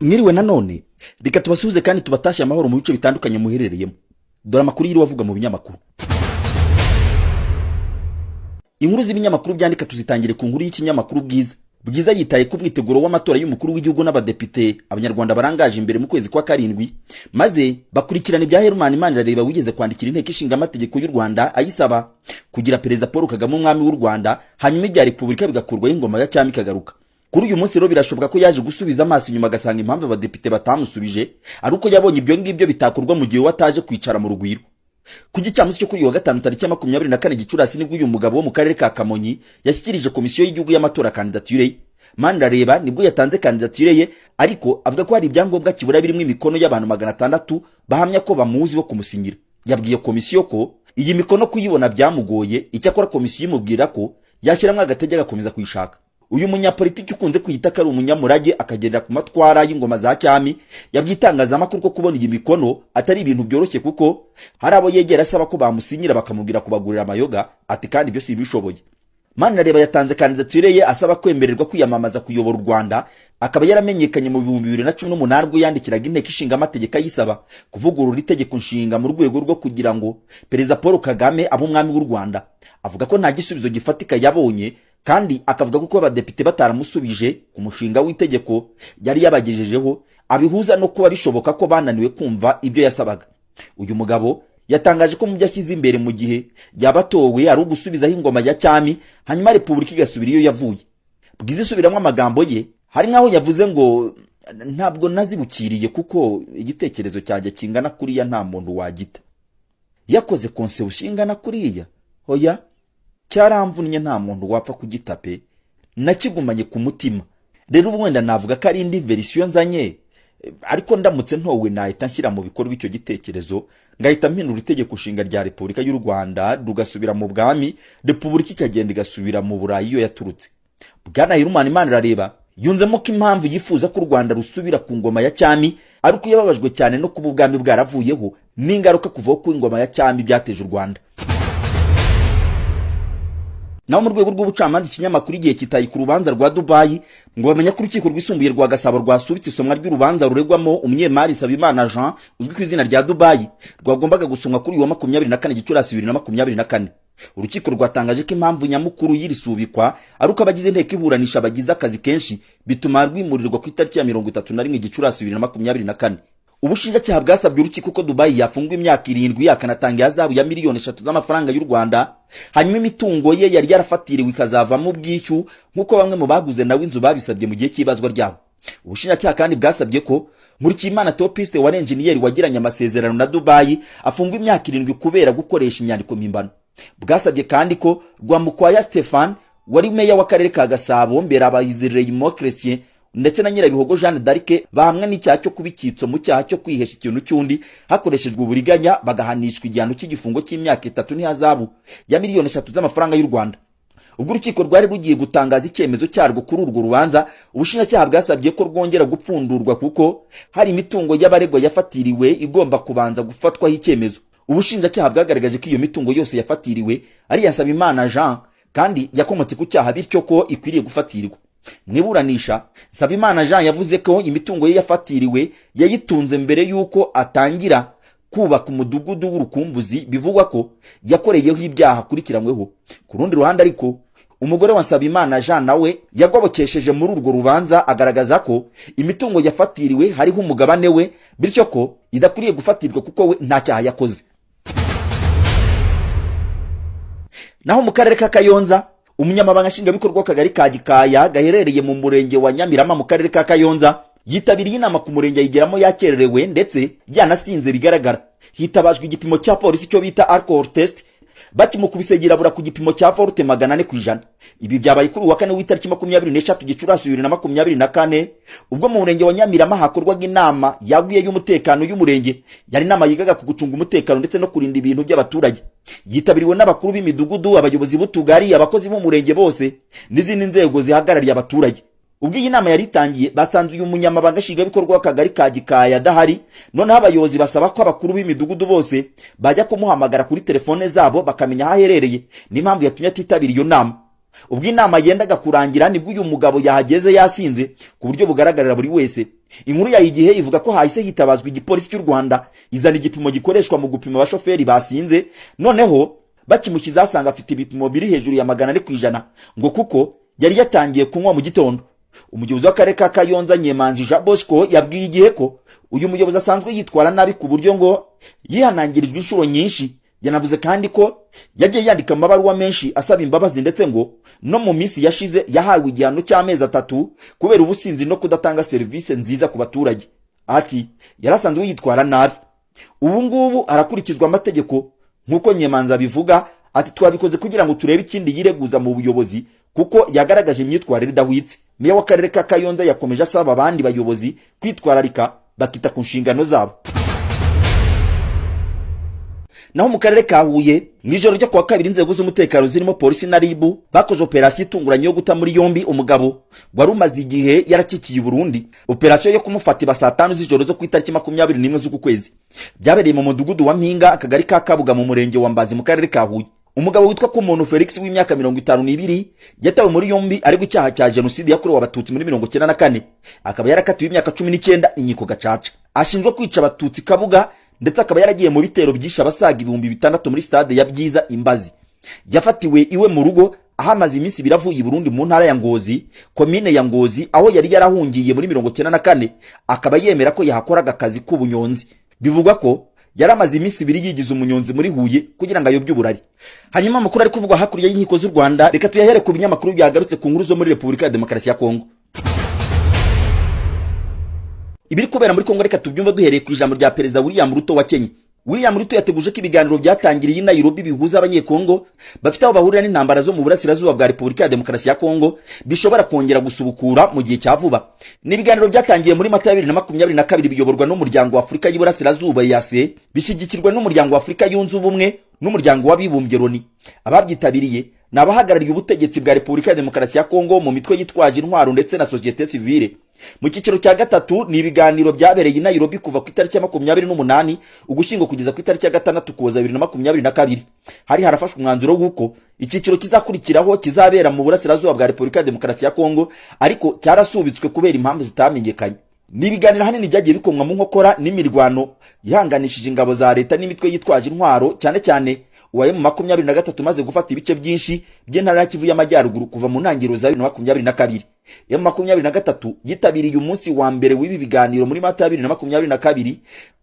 Mwiriwe nanone, reka tubasuhuze kandi tubatashye amahoro mu bice bitandukanye muherereyemo. Dore amakuru yiriwe avugwa mu binyamakuru. Inkuru z'ibinyamakuru byandika tuzitangire ku nkuru y'ikinyamakuru Bwiza. Bwiza yitaye ku mwiteguro w'amatora y'umukuru w'igihugu n'abadepite abanyarwanda barangaje imbere mu kwezi kwa karindwi, maze bakurikirana ibya Herman Manirareba wigeze kwandikira Inteko Ishinga Amategeko y'u Rwanda ayisaba kugira Perezida Paul Kagame umwami w'u Rwanda, hanyuma ibya repubulika bigakurwaho, ingoma ya cyami ikagaruka. Kuri uyu munsi rero birashoboka ko yaje gusubiza amaso inyuma agasanga impamvu abadepite batamusubije ari uko yabonye ibyo ngibyo bitakorwa mu gihe we ataje kwicara mu Rugwiro. Ku gicamunsi cyo kuri uyu wa gatanu, tariki ya 24 Gicurasi, nibwo uyu mugabo wo mu karere ka Kamonyi yashyikirije Komisiyo y'Igihugu y'Amatora kandidatire ye. Manirareba nibwo yatanze kandidatire ye, ariko avuga ko hari ibyangombwa kibura birimo imikono y'abantu 600 bahamya ko bamuzi bo kumusinyira. Yabwiye komisiyo ko iyi mikono kuyibona byamugoye, icyakora komisiyo imubwira ko yashyiramo agatege agakomeza kuyishaka. Uyu munyapolitiki ukunze kwiyita ko ari umunyamurage, akagendera ku matwara y'ingoma za cyami, yabwiye itangazamakuru ko kubona iyi mikono atari ibintu byoroshye, kuko hari abo yegera asaba ko bamusinyira bakamubwira kubagurira amayoga, ati kandi ibyo si ibishoboye. Manirareba yatanze kandidatire ye asaba kwemererwa kwiyamamaza kuyobora u Rwanda, akaba yaramenyekanye mu 2018 ubwo yandikiraga Inteko Ishinga Amategeko ayisaba kuvugurura itegeko nshinga mu rwego rwo kugira ngo Perezida Paul Kagame abe umwami w'u Rwanda. Avuga ko nta gisubizo gifatika yabonye, kandi akavuga ko kuba abadepite bataramusubije ku mushinga w'itegeko yari yabagejejeho abihuza no kuba bishoboka ko bananiwe kumva ibyo yasabaga. Uyu mugabo yatangaje ko mu byo ashyize imbere mu gihe yaba atowe ari ugusubizaho ingoma ya cyami, hanyuma repubulika igasubira iyo yavuye. Bwiza isubiramo amagambo ye, hari nk'aho yavuze ngo: "Ntabwo nazibukiriye, kuko igitekerezo cyanjye kingana kuriya nta muntu wagita yakoze conception ingana kuriya. Hoya, cyaramvunnye, nta muntu wapfa kugita pe, nakigumanye ku mutima. Rero ubu wenda navuga ko ari indi version nzanye, ariko ndamutse ntowe nahita nshyira mu bikorwa icyo gitekerezo, ngahita mpindura itegeko nshinga rya Repubulika y'u Rwanda, rugasubira mu bwami, repubulika ikagenda igasubira mu Burayi iyo yaturutse." Bwana Herman Manirareba yunzemo ko impamvu yifuza ko u Rwanda rusubira ku ngoma ya cyami ari uko yababajwe cyane no kuba ubwami bwaravuyeho n'ingaruka kuvaho ku ingoma ya cyami byateje u Rwanda. Naho mu rwego rw'ubucamanza, ikinyamakuru Igihe kitaye ku rubanza rwa Dubayi, ngo bamenye ko Urukiko Rwisumbuye rwa Gasabo rwasubitse isomwa ry'urubanza ruregwamo umunyemari Nsabimana Jean uzwi ku izina rya Dubayi, rwagombaga gusomwa kuri uyu wa 24 Gicurasi 2024. Urukiko rwatangaje ko impamvu nyamukuru y'iri subikwa ari uko abagize inteko iburanisha bagize akazi kenshi, bituma rwimurirwa ku itariki ya 31 Gicurasi 2024. Ubushinjacyaha bwasabye urukiko ko Dubayi yafungwa imyaka 7, akanatanga ihazabu ya miliyoni 3 z'amafaranga y'u Rwanda, hanyuma imitungo ye yari yarafatiriwe ikazavamo ubwishyu, nk'uko bamwe mu baguze nawe inzu babisabye mu gihe cy'ibazwa ryabo. Ubushinjacyaha kandi bwasabye ko Nkurikiyimana Theopiste wari enjeniyeri wagiranye amasezerano na Dubayi afungwa imyaka 7 kubera gukoresha inyandiko mpimbano. Bwasabye kandi ko Rwamukwaya Stefan wari meya w'akarere ka Gasabo, Mberabahizi Raymond Chrétien ndetse na Nyirabihogo Jeanne d'Arc bahamwa n'icyaha cyo kuba icyitso mu cyaha cyo kwihesha ikintu cy'undi hakoreshejwe uburiganya, bagahanishwa igihano cy'igifungo cy'imyaka 3 n'ihazabu ya miliyoni 3 z'amafaranga y'u Rwanda. Ubwo urukiko rwari rugiye gutangaza icyemezo cyarwo kuri urwo rubanza, ubushinjacyaha bwasabye ko rwongera gupfundurwa kuko hari imitungo y'abaregwa yafatiriwe igomba kubanza gufatwaho icyemezo. Ubushinjacyaha bwagaragaje ko iyo mitungo yose yafatiriwe ari iya Nsabimana Jean kandi yakomotse ku cyaha, bityo ko ikwiriye gufatirwa. Mu iburanisha, Nsabimana Jean yavuze ko imitungo ye yafatiriwe yayitunze mbere y'uko atangira kubaka umudugudu w'Urukumbuzi bivugwa ko yakoreyeho ibyaha akurikiranyweho. Ku rundi ruhande ariko, umugore wa Nsabimana Jean nawe yagobokesheje muri urwo rubanza, agaragaza ko imitungo yafatiriwe hariho umugabane we, bityo ko idakwiriye gufatirwa kuko we nta cyaha yakoze. Naho mu karere ka Kayonza, umunyamabanga nshingwabikorwa w'akagari ka Gikaya gaherereye mu murenge wa Nyamirama mu karere ka Kayonza yitabiriye inama ku murenge, ayigeramo yakererewe ndetse yanasinze bigaragara. Hitabajwe igipimo cya polisi cyo bita alcohol test, bakimukubise yirabura ku gipimo cya volt 400%. Ibi byabaye kuri uwa kane w'itariki 23 Gicurasi 2024, ubwo mu murenge wa Nyamirama hakorwaga inama yaguye y'umutekano y'umurenge. Yari inama yigaga ku gucunga umutekano ndetse no kurinda ibintu by'abaturage. Yitabiriwe n'abakuru b'imidugudu, abayobozi b'utugari, abakozi b'umurenge bose n'izindi nzego zihagarariye abaturage. Ubwo iyi nama yari itangiye, basanze uyu munyamabanga nshingwabikorwa w'akagari ka Gikaya adahari. Noneho abayobozi basaba ko abakuru b'imidugudu bose bajya kumuhamagara kuri telefone zabo bakamenya aho aherereye n'impamvu yatumye atitabira iyo nama. Ubwo inama yendaga kurangira, nibwo uyu mugabo yahageze yasinze ku buryo bugaragarira buri wese. Inkuru ya Igihe ivuga ko hahise hitabazwa igipolisi cy'u Rwanda, izana igipimo gikoreshwa mu gupima abashoferi basinze. Noneho bakimushyize, asanga afite ibipimo biri hejuru ya 400%, ngo kuko yari yatangiye kunywa mu gitondo. Umuyobozi w'akarere ka Kayonza, Nyemanzi Jean Bosco, yabwiye Igihe ko uyu muyobozi asanzwe yitwara nabi, ku buryo ngo yihanangirijwe inshuro nyinshi. Yanavuze kandi ko yagiye yandika amabaruwa menshi asaba imbabazi, ndetse ngo no mu minsi yashize yahawe igihano cy'amezi 3 kubera ubusinzi no kudatanga serivisi nziza ku baturage. Ati: "Yari asanzwe yitwara nabi, ubu ngubu arakurikizwa amategeko," nk'uko Nyemanzi abivuga. Ati: "Twabikoze kugira ngo turebe ikindi yireguza mu buyobozi, kuko yagaragaje imyitwarire idahwitse." Meya w'akarere ka Kayonza yakomeje asaba abandi bayobozi kwitwararika, bakita ku nshingano zabo. Naho mu karere ka Huye, mu ijoro ryo kuwa kabiri, inzego z'umutekano zirimo polisi na RIB bakoze operasiyo itunguranye yo guta muri yombi umugabo wari umaze igihe yaracikiye i Burundi. Operasiyo yo kumufata iba saa 5 z'ijoro zo ku itariki 21 z'uku kwezi. Byabereye mu mudugudu wa Mpinga, akagari ka Kabuga, mu murenge wa Mbazi, mu karere ka Huye. Umugabo witwa Kumuntu Felix w'imyaka 52 yatawe muri yombi aregwa icyaha cya jenoside yakorewe Abatutsi muri 94, akaba yarakatiwe imyaka 19 inkiko gacaca. Ashinjwa kwica Abatutsi Kabuga, ndetse akaba yaragiye mu bitero byishe abasaga 6000 muri stade ya Byiza Imbazi. Yafatiwe iwe mu rugo, aho amaze iminsi 2 avuye i Burundi, mu ntara ya Ngozi, komine ya Ngozi, aho yari yarahungiye muri 94, akaba yemera ko yahakoraga akazi k'ubunyonzi. Bivugwa ko yari amaze iminsi 2 yigize umunyonzi muri Huye kugira ngo ayobye uburari. Hanyuma amakuru ari kuvugwa hakurya y'inkiko z'u Rwanda, reka tuyahere ku binyamakuru byagarutse ku nkuru zo muri Repubulika ya Demokarasi ya Kongo. Ibiri kubera muri Kongo, reka tubyumva duhereye ku ijambo rya Perezida William Ruto wa Kenya. William Ruto yateguje ko ibiganiro byatangiriye i Nairobi bihuza Abanyekongo bafite aho bahurira n'intambara zo mu burasirazuba bwa Repubulika ya Demokarasi ya Kongo bishobora kongera gusubukura mu gihe cya vuba. Ni ibiganiro byatangiye muri Mata ya 2022, biyoborwa n'Umuryango wa Afurika y'Iburasirazuba, EAC, bishyigikirwa n'Umuryango wa Afurika Yunze Ubumwe n'Umuryango w'Abibumbye, Loni. Ababyitabiriye ni abahagarariye ubutegetsi bwa Repubulika ya Demokarasi ya Kongo mu mitwe yitwaje intwaro ndetse na sosiyete sivile. Mu cyiciro cya gatatu ni ibiganiro byabereye i Nairobi kuva ku itariki ya 28 Ugushyingo kugeza ku itariki ya 6 Ukuboza 2022. Hari harafashwe umwanzuro w'uko icyiciro kizakurikiraho kizabera mu burasirazuba bwa Repubulika ya Demokarasi ya Kongo, ariko cyarasubitswe kubera impamvu zitamenyekanye. Ni ibiganiro ahanini byagiye bikomwa mu nkokora n'imirwano yihanganishije ingabo za leta n'imitwe yitwaje intwaro, cyane cyane uwa M23 umaze gufata ibice byinshi by'intara ya Kivu y'Amajyaruguru kuva mu ntangiriro za 2022. M23 yitabiriye umunsi wa mbere w'ibi biganiro muri Mata ya 2022,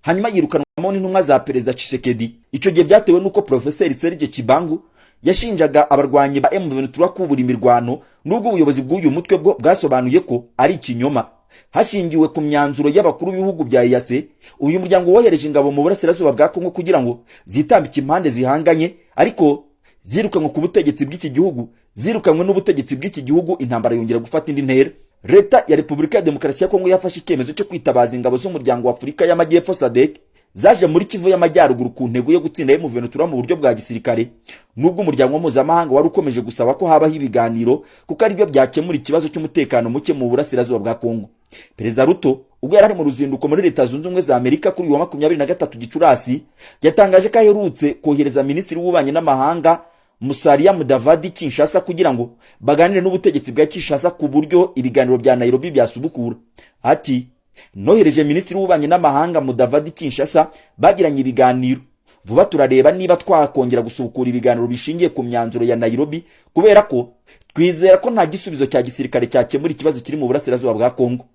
hanyuma yirukanwamo n'intumwa za Perezida Tshisekedi. Icyo gihe byatewe n'uko Profeseri Serge Chibangu yashinjaga abarwanyi ba M23 kubura imirwano, nubwo ubuyobozi bw'uyu mutwe bwo bwasobanuye ko ari ikinyoma. Hashingiwe ku myanzuro y'abakuru b'ibihugu bya EAC, uyu muryango wohereje ingabo mu burasirazuba bwa Kongo kugira ngo zitambike impande zihanganye, ariko zirukanwe ku butegetsi bw'iki gihugu, zirukanwe n'ubutegetsi bw'iki gihugu, intambara yongera gufata indi ntera. Leta ya Repubulika ya Demokarasi ya Kongo yafashe icyemezo cyo kwitabaza ingabo z'Umuryango wa Afurika y'Amajyepfo, SADC, zaje muri Kivu y'Amajyaruguru ku ntego yo gutsinda M23 mu buryo bwa gisirikare, nubwo umuryango mpuzamahanga wari ukomeje gusaba ko habaho ibiganiro, kuko aribyo byakemura ikibazo cy'umutekano muke mu burasirazuba bwa Kongo. Perezida Ruto, ubwo yari ari mu ruzinduko muri Leta Zunze Ubumwe za Amerika kuri uyu wa 23 Gicurasi, yatangaje ko aherutse kohereza minisitiri w'ububanyi n'amahanga Musalia Mudavadi Kinshasa kugira ngo baganire n'ubutegetsi bwa Kinshasa ku buryo ibiganiro bya Nairobi byasubukura. Ati: "Nohereje minisitiri w'ububanyi n'amahanga Mudavadi Kinshasa, bagiranye ibiganiro. Vuba turareba niba twakongera gusubukura ibiganiro bishingiye ku myanzuro ya Nairobi, kubera ko twizera ko nta gisubizo cya gisirikare cyakemura ikibazo kiri mu burasirazuba bwa Kongo."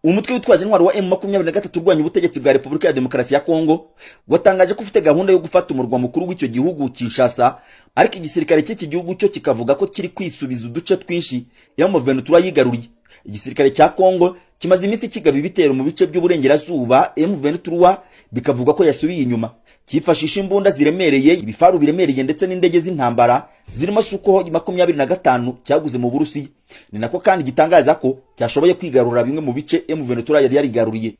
Umutwe witwaje intwaro wa M23 urwanya ubutegetsi bwa Repubulika ya Demokarasi ya Kongo watangaje ko ufite gahunda yo gufata umurwa mukuru w'icyo gihugu, Kinshasa, ariko igisirikare cy'iki gihugu cyo kikavuga ko kiri kwisubiza uduce twinshi M23 yigaruriye. Igisirikare cya Kongo kimaze iminsi kigaba ibitero mu bice by'uburengerazuba, M23 bikavuga ko yasubiye inyuma. Cyifashisha imbunda ziremereye, ibifaru biremereye ndetse n'indege z'intambara zirimo Sukhoi 25 cyaguze mu Burusiya. Ni nako kandi gitangaza ko cyashoboye kwigarurira bimwe mu bice M23 yari yarigaruriye.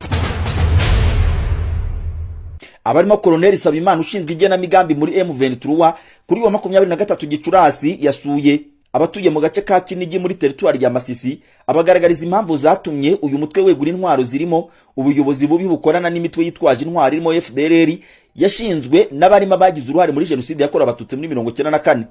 Abarimo Koloneli Sabimana ushinzwe igenamigambi muri M23, kuri uwa 23 Gicurasi yasuye abatuye mu gace ka Kinigi muri teritwari ya Masisi, abagaragariza impamvu zatumye uyu mutwe wegura intwaro, zirimo ubuyobozi bubi bukorana n'imitwe yitwaje intwaro irimo FDLR. Yashinzwe n'abarimo abagize uruhare muri Jenoside yakorewe Abatutsi muri 94.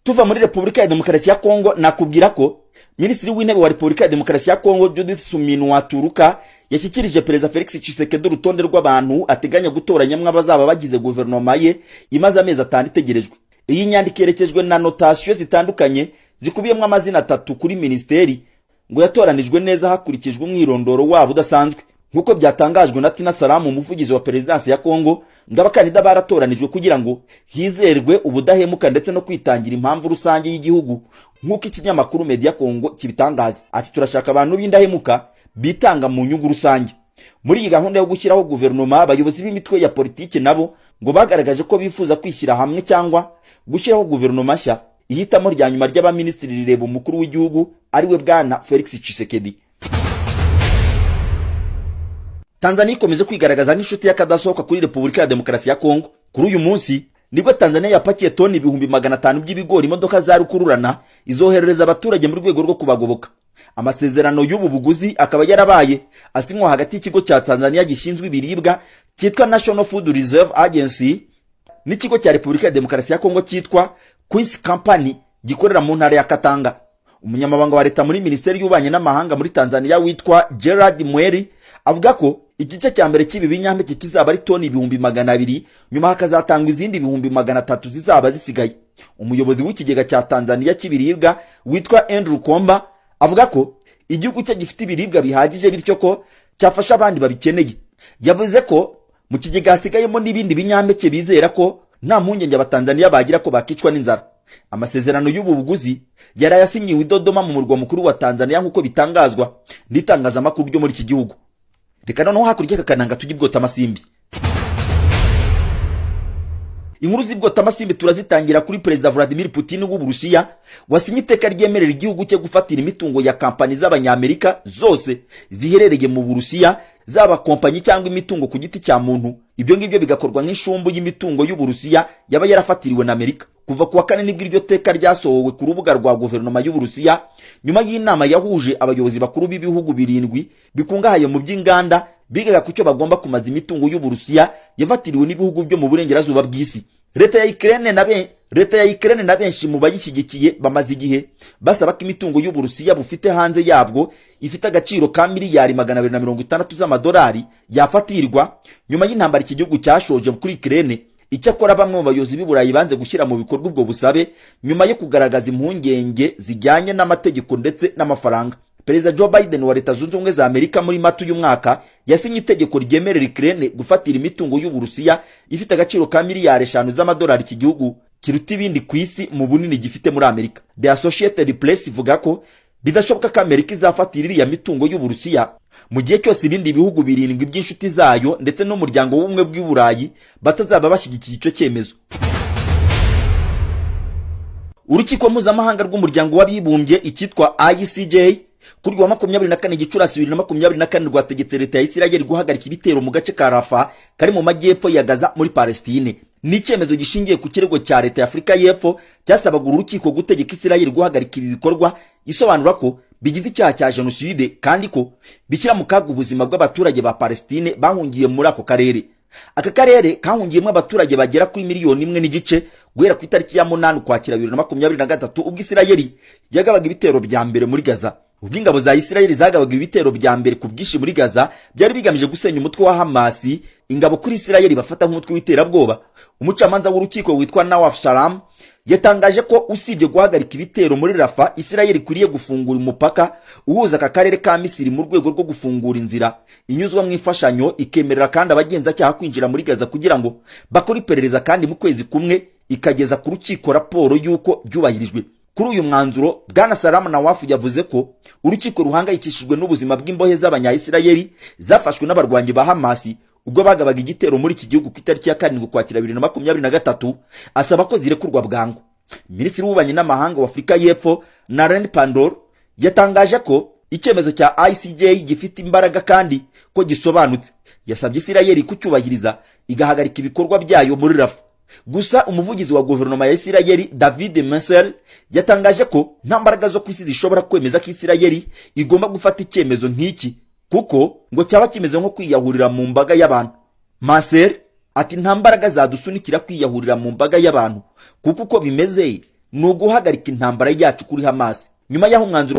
Tuva muri Repubulika ya Demokarasi ya Kongo, nakubwira ko Minisitiri w'Intebe wa Repubulika ya Demokarasi ya Kongo, Judith Suminwa Tuluka, yashyikirije Perezida Felix Tshisekedi urutonde rw'abantu ateganya gutoranyamwo abazaba bagize guverinoma ye imaze amezi 5 itegerejwe. Iyi nyandiko iherekejwe na notation zitandukanye zikubiyemo amazina atatu kuri minisiteri ngo yatoranijwe neza hakurikijwe umwirondoro wabo udasanzwe. Nk'uko byatangajwe na Tina Salamu, umuvugizi wa perezidansi ya Kongo, ngo abakandida baratoranijwe kugira ngo hizerwe ubudahemuka ndetse no kwitangira impamvu rusange y'igihugu, nk'uko ikinyamakuru Media Congo kibitangaza. Ati: "Turashaka abantu b'indahemuka bitanga mu nyungu rusange." Muri iyi gahunda yo gushyiraho guverinoma, abayobozi b'imitwe ya politiki nabo ngo bagaragaje ko bifuza kwishyira hamwe cyangwa gushyiraho guverinoma nshya. Ihitamo rya nyuma ry'abaminisitiri rireba umukuru w'igihugu, ariwe Bwana Felix Tshisekedi. Tanzania ikomeje kwigaragaza nk'inshuti y'akadasohoka kuri Repubulika ya Demokarasi ya Kongo. Kuri uyu munsi nibwo Tanzania yapakiye toni 500,000 by'ibigori imodoka za rukururana izoherereza abaturage mu rwego rwo kubagoboka. Amasezerano y'ubu buguzi akaba yarabaye asinywa hagati y'ikigo cya Tanzania gishinzwe ibiribwa cyitwa National Food Reserve Agency n'ikigo cya Repubulika ya Demokarasi ya Kongo cyitwa Quincy Company gikorera mu ntara ya Katanga. Umunyamabanga wa leta muri Minisiteri y'Ububanyi n'Amahanga muri Tanzania witwa Gerard Mweri avuga ko igice cya mbere cy'ibi binyampeke kizaba ari toni 200,000, nyuma hakazatangwa izindi 300,000 zizaba zisigaye. Umuyobozi w'ikigega cya Tanzania cy'ibiribwa witwa Andrew Komba avuga ko igihugu cye gifite ibiribwa bihagije, bityo ko cyafasha abandi babikeneye. Yavuze ko mu kigega hasigayemo n'ibindi binyampeke, bizera ko nta mpungenge Abatanzaniya bagira ko bakicwa n'inzara. Amasezerano y'ubu buguzi yari yasinyiwe i Dodoma, mu murwa mukuru wa Tanzania, nk'uko bitangazwa n'itangazamakuru ryo muri iki gihugu. Reka noneho hakurya y'aka tujye ibwota amasimbi. Inkuru z'ibwota amasimbi turazitangira kuri Perezida Vladimir Putin w'Uburusiya, wasinye iteka ryemerera igihugu cye gufatira imitungo ya kampani z'Abanyamerika zose ziherereye mu Burusiya, zaba kompanyi cyangwa imitungo ku giti cya muntu. Ibyo ngibyo bigakorwa nk'inshumbu y'imitungo y'Uburusiya yaba yarafatiriwe na Amerika. Kuva ku wa kane nibwo iryo teka ryasohowe ku rubuga rwa guverinoma y'Uburusiya, nyuma y'inama yahuje abayobozi bakuru b'ibihugu birindwi bikungahaye mu by'inganda, bigaga ku cyo bagomba kumaza imitungo y'Uburusiya yafatiriwe n'ibihugu byo mu burengerazuba bw'isi. Leta ya Ukraine na benshi mu bayishyigikiye bamaze igihe basaba ko imitungo y'Uburusiya bufite hanze yabwo ifite agaciro ka miliyari 260 z'amadolari yafatirwa nyuma y'intambara iki gihugu cyashoje kuri Ukraine. Icyakora bamwe mu bayobozi b'i Burayi banze gushyira mu bikorwa ubwo busabe nyuma yo kugaragaza impungenge zijyanye n'amategeko ndetse n'amafaranga. Perezida Joe Biden wa Leta Zunze Ubumwe za Amerika muri Mata uyu mwaka yasinye itegeko ryemerera Ukraine gufatira imitungo y'Uburusiya ifite agaciro ka miliyari 5 z'amadolari iki gihugu kiruta ibindi ku isi mu bunini gifite muri Amerika. The Associated Press ivuga ko bidashoboka ko Amerika izafatira iriya mitungo y'Uburusiya mu gihe cyose ibindi bihugu birindwi by'inshuti zayo ndetse n'Umuryango w'Ubumwe bw'i Burayi batazaba bashyigikiye icyo cyemezo. Urukiko mpuzamahanga rw'Umuryango w'Abibumbye icyitwa ICJ kuri wa 24 Gicurasi 2024 rwategetse leta ya Isirayeli guhagarika ibitero mu gace ka Rafa kari mu majyepfo ya Gaza muri Palestine. Ni icyemezo gishingiye ku kirego cya leta ya Afurika y'Epfo cyasabaga uru rukiko gutegeka Isirayeli guhagarika ibi bikorwa, isobanura ko bigize icyaha cya jenoside kandi ko bishyira mu kaga ubuzima bw'abaturage ba Palestine bahungiye muri ako karere. Aka karere kahungiyemo abaturage bagera kuri miliyoni 1.5 guhera ku itariki ya 8 Ukwakira 2023, ubwo Isirayeli yagabaga ibitero bya mbere muri Gaza. Ubwo ingabo za Isirayeli zagabaga ibitero bya mbere ku bwinshi muri Gaza, byari bigamije gusenya umutwe wa Hamasi, ingabo kuri Isirayeli bafata nk'umutwe w'iterabwoba. Umucamanza w'urukiko witwa Nawaf Salam yatangaje ko usibye guhagarika ibitero muri Rafa, Isirayeli ikwiriye gufungura umupaka uhuza aka karere ka Misiri mu rwego rwo gufungura inzira inyuzwa mu imfashanyo, ikemerera kandi abagenzacyaha kwinjira muri Gaza kugira ngo bakore iperereza, kandi mu kwezi kumwe ikageza ku rukiko raporo y'uko byubahirijwe. Kuri uyu mwanzuro, Bwana Salamu Nawafu yavuze ko urukiko ruhangayikishijwe n'ubuzima bw'imbohe z'Abanyayisirayeli zafashwe n'abarwanyi ba Hamasi ubwo bagabaga igitero muri iki gihugu ku itariki ya 7 Ukwakira 2023, asaba ko zirekurwa bwangu. Minisitiri w'Ububanyi n'Amahanga wa Afurika y'Epfo, Naledi Pandor, yatangaje ko icyemezo cya ICJ gifite imbaraga kandi ko gisobanutse. Yasabye Isirayeli kucyubahiriza, igahagarika ibikorwa byayo muri Rafa. Gusa umuvugizi wa guverinoma ya Isirayeli, David Mencer, yatangaje ko nta mbaraga zo ku isi zishobora kwemeza ko Isirayeli igomba gufata icyemezo nk'iki. kuko ngo cyaba kimeze nko kwiyahurira mu mbaga y'abantu. Marcel ati: "Nta mbaraga zadusunikira kwiyahurira mu mbaga y'abantu, kuko uko bimeze ni uguhagarika intambara yacu kuri Hamas." Nyuma y'aho umwanzuro